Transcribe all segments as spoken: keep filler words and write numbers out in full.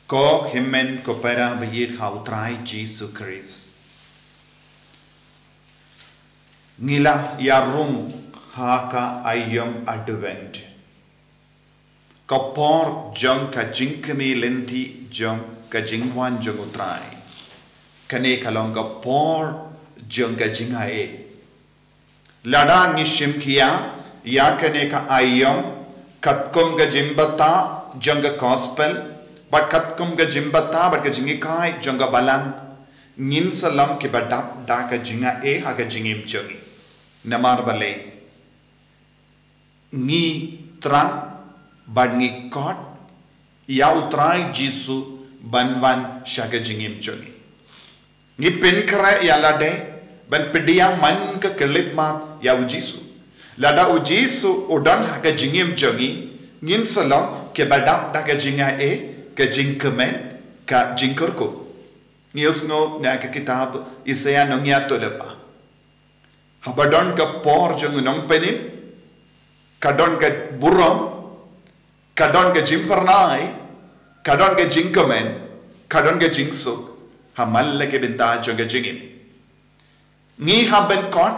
Ko hynmen ko para ba ïeit ha u Trai Jisu Khrist. Ngi la ïa rung ha ka aïom Advent. Ka por jong ka jingkmie lynti jong ka jingwan jong u Trai. Kane ka long ka por jong ka jingai. Lada ngi shim khia ïa kane ka aïom katkum ka jingbthah jong ka gospel, bad katkum ka jingbthah bad ka jinghikai jong ka balang, ngin sa long kiba dap da ka jingai ha ka jingim jong ngi. Namar balei? Ngi thrang bad ngi khot ïa u Trai Jisu ban wan sha ka jingim jong ngi. Ngi pynkhreh ïa lade ban pdiang man ka khyllipmat ïa u Jisu. Lada u Jisu u don ha ka jingim jong ngi, ngin sa long kiba dap da ka jingai, ka jingkmen, ka jingkyrkhu. Ngi ïohsngew na ka kitab Isaïah nongïathuhlypa. Haba don ka por jong u nongpynim, ka don ka burom, ka don ka jingpyrnai, ka don ka jingkmen, ka don ka jingsuk ha man la ki bynta jong ka jingim. Ngi hap ban khot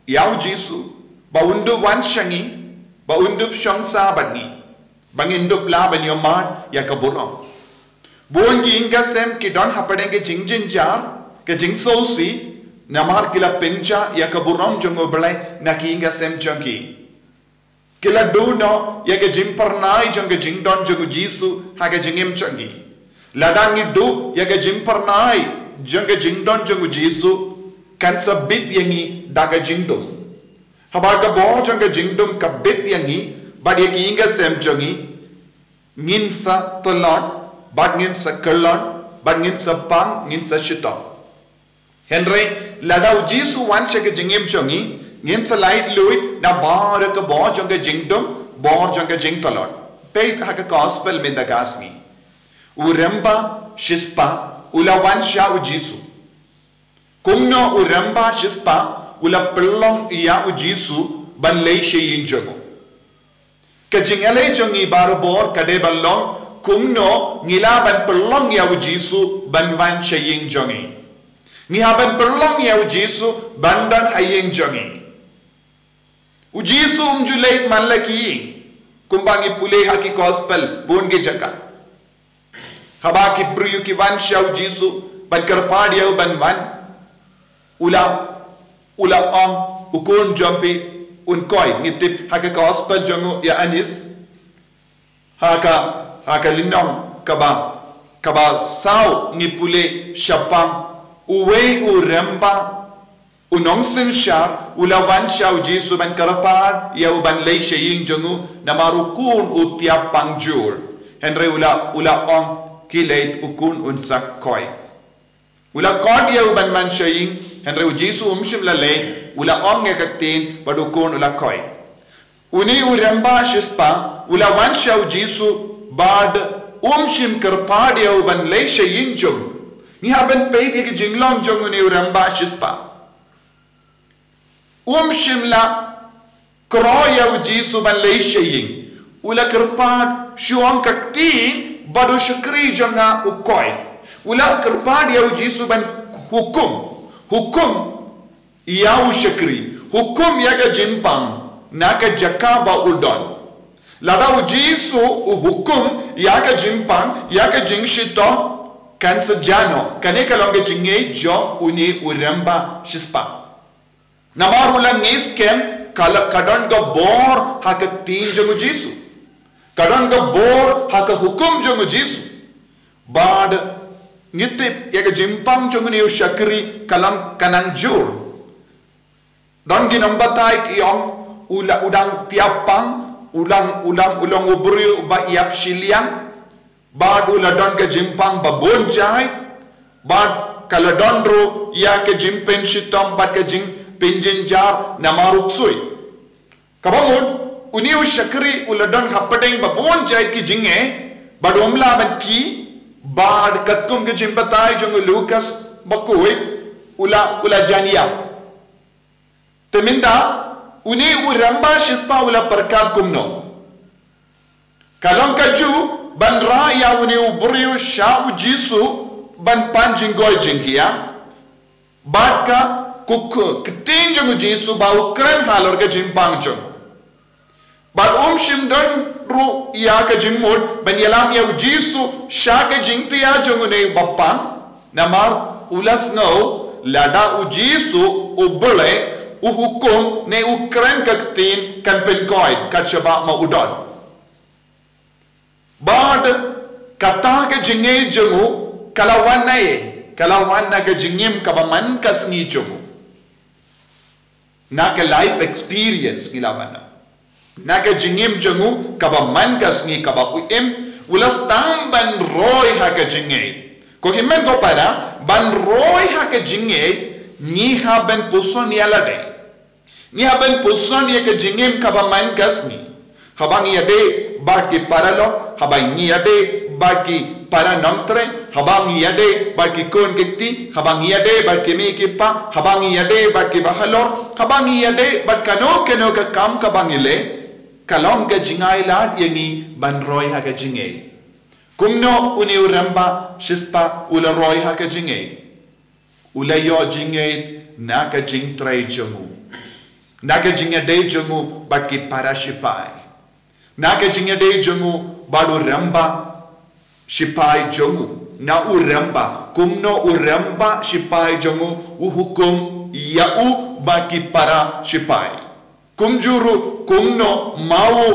ïa u Jisu ba un dup wan sha ngi, ba un dup shong sah bad ngi, ba ngin dup lah ban ïohmad ïa ka burom. Bun ki ïing ki sem ki don hapdeng ka jingjynjar, ka jingsngewsih, namar ki la pynjah ïa ka burom jong u Blei na ki ïing ki sem jong ki. Ki la duh noh ïa ka jingpyrnai jong ka jingdon jong u Jisu ha ka jingim jong ki. Lada ngi duh ïa ka jingpyrnai jong ka jingdon jong u Jisu, kan sa bit ïa ngi da ka jingdum. Haba ka bor jong ka jingdum ka bit ïa ngi bad ïa ki ïing ki sem jong ngi, ngin sa tlot, bad ngin sa kyllon, bad ngin sa pang, ngin sa shitom. Hynrei lada u Jisu wan sha ka jingim jong ngi, ngin sa lait luid na baroh ka bor jong ka jingdum, bor jong ka jingtlot. Peit ha ka gospel mynta ka sngi. U rymba shispah u la wan sha u Jisu. Kumno u rymba shispah u la pynlong ïa u Jisu ban leit sha ïing jong u? Ka jingïaleh jong ngi barabor ka dei ban long kumno ngi lah ban pynlong ïa u Jisu ban wan sha ïing jong ngi. Ngi hap ban pynlong ïa u Jisu ban don ha ïing jong ngi. U Jisu um ju leit man la ki ïing kumba ngi pule ha ki gospel bun ki jaka. Haba ki briew ki wan sha u Jisu ban kyrpad ïa u ban wan, u la, u la ong, u khun jong phi un koi. Ngi tip ha ka gospel jong u Ïoannis, ha ka, ha ka lynnong kaba, kaba saw ngi pule shaphang uwei u rymba u nongsynshar u la wan sha u Jisu ban kyrpad ïa u ban leit sha ïing jong u namar u khun u thiah pang jur. Hynrei u la, u la ong, khie leit, u khun un sa koi. U la khot ïa u ban wan sha ïing, hynrei u Jisu um shym la leit, u la ong ïa ka ktien bad u khun u la koi. Une u rymba shispah u la wan sha u Jisu bad um shym kyrpad ïa u ban leit sha ïing jong u. Ngi hap ban peit ïa ka jinglong jong une u rymba shispah. Um shym la khot ïa u Jisu ban leit sha ïing. U la kyrpad, shu ong ka ktien bad u shakri jong nga u koi. U la kyrpad ïa u Jisu ban hukum. Hukum ïa u shakri, hukum ïa ka jingpang na ka jaka ba u don. Lada u Jisu u hukum ïa ka jingpang, ïa ka jingshitom, kan sa jia noh. Kane ka long ka jingngeit jong une u rymba shispah. Namar u la ngeit skhem ka la, ka don ka bor ha ka ktien jong u Jisu. Ka don ka bor ha ka hukum jong u Jisu. Bad ngi tip ïa ka jingpang jong une u shakri ka long ka nang jur. Don ki nongbatai ki ong u la, u dang thiah pang, u dang, u dang, u long u briew ba ïap shiliang. Bad u la don ka jingpang ba bun jait. Bad ka la don ruh ïa ka jingpynshitom bad ka jingpynjynjar namar u ksuid. Kaba mut, une u shakri u la don hapdeng ba bun jait ki jingeh, bad um lah ban khie, bad katkum ka jingbatai jong u Lukas bakhuid, u la, u la jan ïap. Te mynta, une u rymba shispah u la pyrkhat kumno? Ka long kajuh Ban rah ïa une u briew sha u Jisu ban pan jingkoit jingkhiah. Bad ka, ka ktien jong u Jisu ba u kren halor ka jingpang jong u. Bad um shym don ruh ïa ka jingmut ban ïalam ïa u Jisu sha ka jingtiar jong une u bapang. Namar u la sngew lada u Jisu u Blei u hukum ne u kren ka ktien kan pynkoit kat shaba ma u don. Bad kata ka jingngeit jong u ka la wan na ïa, ka la wan na ka jingim kaba man ka sngi jong u. Na ka life experience ngi la ban ong. Na ka jingim jong u kaba man ka sngi kaba u im, u la sdang ban roi ha ka jingngeit. Ko hynmen ko para, ban roi ha ka jingngeit, ngi hap ban puson ïa lade. Ngi hap ban puson ïa ka jingim kaba man ka sngi. Haba ngi ïadei bad ki paralok, haba ngi ïadei bad ki para nongtrei, haba ngi ïadei bad ki khun ki kti, haba ngi ïadei bad ki mei ki pa, haba ngi ïadei bad ki bahalor, haba ngi ïadei bad kano kano ka kam kaba ngi leh, ka long ka jingai lad ïa ngi ban roi ha ka jingngeit. Kumno une u rangbah shispah u la roi ha ka jingngeit? U la ïoh jingngeit na ka jingtrei jong u, na ka jingïadei jong u bad ki para shipai, na ka jingïadei jong u bad u rangbah shipai jong u. Na u rangbah, kumno u rangbah shipai jong u u hukum ïa u bad ki para shipai. Kumjuh ruh kumno ma u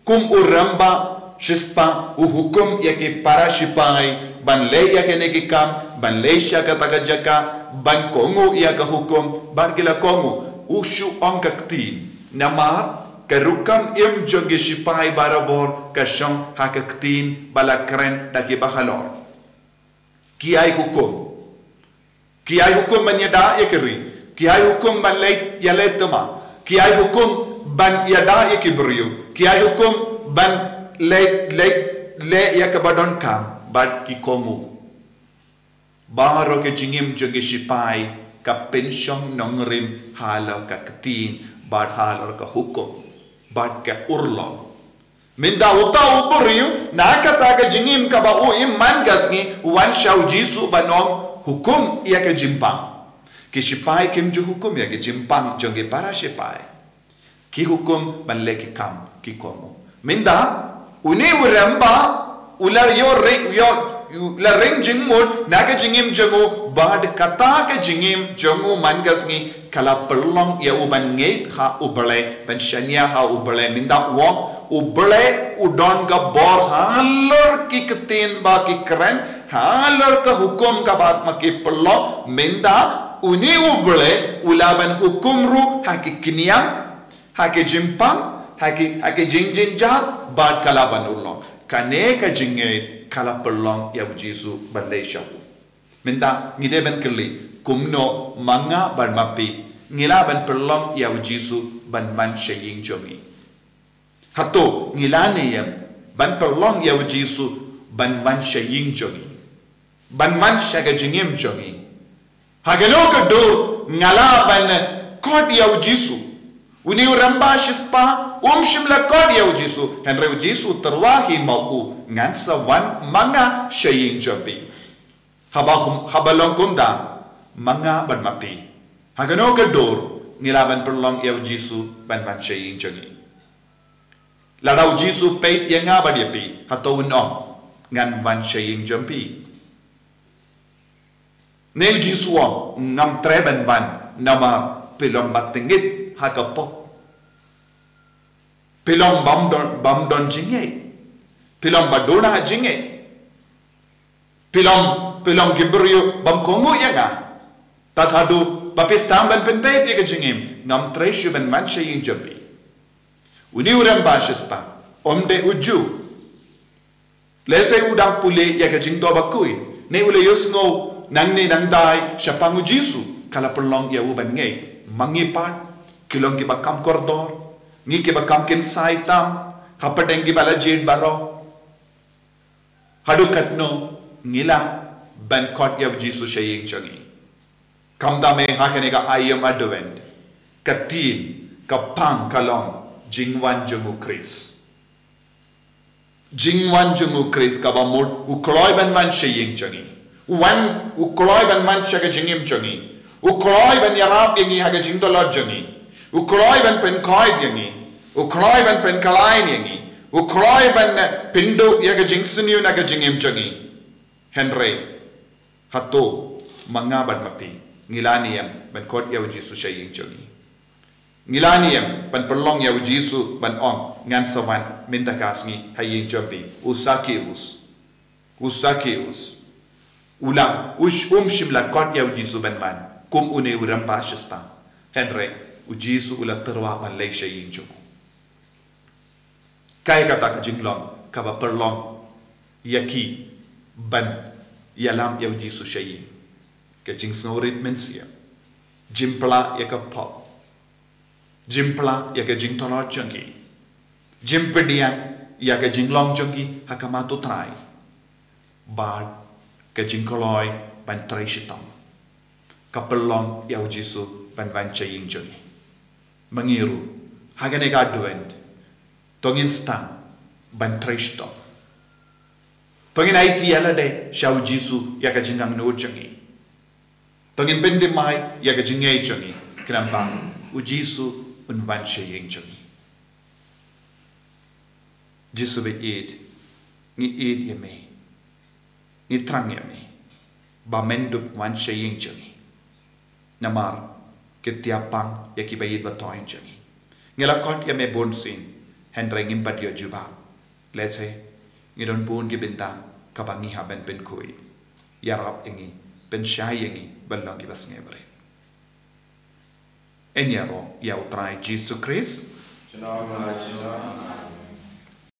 kum u rangbah shispah u hukum ïa ki para shipai ban leh ïa kine ki kam, ban leit sha kata ka jaka, ban kohnguh ïa ka hukum, bad ki la kohnguh. U shu ong ka ktien. Namar ka rukom im jong ki shipai barabor ka shong ha ka ktien ba la kren da ki bahalor. Ki ai hukum. Ki ai hukum ban ïada ïa ki ri. Ki ai hukum ban leit ïaleh thma. Ki ai hukum ban ïada ïa ki briew. Ki ai hukum ban leit, leit, leh ïa kaba donkam. Bad ki kohnguh. Baroh ka jingim jong ki shipai ka pynshong nongrim halor ka ktien bad halor ka hukum bad ka urlong. Mynta uta u briew na kata ka jingim kaba u im man ka sngi, u wan sha u Jisu ban ong, hukum ïa ka jingpang. Ki shipai kim ju hukum ïa ka jingpang jong ki para shipai. Ki hukum ban leh ki kam ki kohnguh. Mynta une u rangbah u la ïoh ri-, ïoh, u la ring jingmut na ka jingim jong u bad kata ka jingim jong u man ka sngi ka la pynlong ïa u ban ngeit ha u Blei, ban shaniah ha u Blei. Mynta u ong u Blei u don ka bor halor ki ktien ba ki kren, halor ka hukum kaba ma ki pynlong. Mynta une u Blei u lah ban hukum ruh ha ki kniang, ha ki jingpang, ha ki, ha ki jingjynjar, bad ka lah ban urlong. Kane ka jingngeit ka la pynlong ïa u Jisu ban leit sha u. Mynta ngi dei ban kylli, kumno ma nga bad ma phi ngi lah ban pynlong ïa u Jisu ban wan sha ïing jong ngi? Hato ngi lah ne em ban pynlong ïa u Jisu ban wan sha ïing jong ngi, ban wan sha ka jingim jong ngi? Ha kano ka dur nga lah ban khot ïa u Jisu? Une u rangbah shispah um shym la khot ïa u Jisu, hynrei u Jisu u tyrwa hi ma u, ngan sa wan ma nga sha ïing jong phi. Haba hum-, haba long kumta ma nga bad ma phi, ha kano ka dur ngi lah ban pynlong ïa u Jisu ban wan sha ïing jong ngi? Lada u Jisu u peit ïa nga bad ïa phi, hato un ong, ngan wan sha ïing jong phi? Ne u Jisu u ong, ngam treh ban wan, namar phi long ba tyngit ha ka pop. Phi long bym don, bym don jingngeit. Phi long ba duna jingngeit. Phi long, phi long ki briew bym kohnguh ïa nga. Tad haduh ba phi sdang ban pynbeit ïa ka jingim, ngam treh shuh ban wan sha ïing jong phi. Une u rangbah shispah um dei u Jiw. Lehse u dang pule ïa ka jingthoh bakhuid, ne u la ïohsngew nangne nangtai shaphang u Jisu, ka la pynlong ïa u ban ngeit. Ma ngi pat, ki long kiba kham kordor, ngi kiba kham kynsai tam hapdeng kiba la jied baroh. Haduh katno ngi lah ban khot ïa u Jisu sha ïing jong ngi? Khamtam eh ha kane ka aïom Advent, ka theme, ka pang ka long, jingwan jong u Khrist. Jingwan jong u Khrist kaba mut, u kloi ban wan sha ïing jong ngi. U wan, u kloi ban wan sha ka jingim jong ngi. U kloi ban ïarap ïa ngi ha ka jingdon jong ngi. U kloi ban pynkhiah ïa ngi. U kloi ban pynkylla ïa ngi. U kloi ban, eh, pynduh ïa ka jingsniew na ka jingim jong ngi. Hynrei hato ma nga bad ma phi ngi la niam ban khot ïa u Jisu sha ïing jong ngi? Ngi la niam ban pynlong ïa u Jisu ban ong, ngan sa wan mynta ka sngi ha ïing jong phi. U Sakeus, u Sakeus, u la, u sh-, um shym la khot ïa u Jisu ban wan kum une u rangbah shispah. Hynrei u Jisu u la tyrwa ban leit sha ïing jong u. Kaei kata ka jinglong kaba pynlong ïa ki ban ïalam ïa u Jisu sha ïing? Ka jingsngewrit mynsiem, jingpla ïa ka pop, jingpla ïa ka jingtoloi jong ki, jingpdiang ïa ka jinglong jong ki ha khmat u Trai, bad ka jingkloi ban trei shitom ka pynlong ïa u Jisu ban wan sha ïing jong ngi. Ma ngi ruh, ha kane ka Advent, to ngin sdang ban trei shitom. To ngin aiti ïa lade sha u Jisu ïa ka jingangnud jong ngi. To ngin pynthymmai ïa ka jingngeit jong ngi, khnang ba u Jisu un wan sha ïing jong ngi. Jisu ba ïeit, ngi ïeit ïa me. Ngi thrang ïa me ba men dup wan sha ïing jong ngi. Namar ki tiap pang ïa ki ba ïeit ba thoh jong ngi. Ngi la khot ïa me bun sien, hynrei ngim pat ïoh jubab. Lehse ngi don bun ki bynta kaba ngi hap ban pynkhuid. Ïarap ïa ngi, pynshai ïa ngi ban long ki ba sngewrit. Yn ïaroh ïa u Trai Jisu Khrist.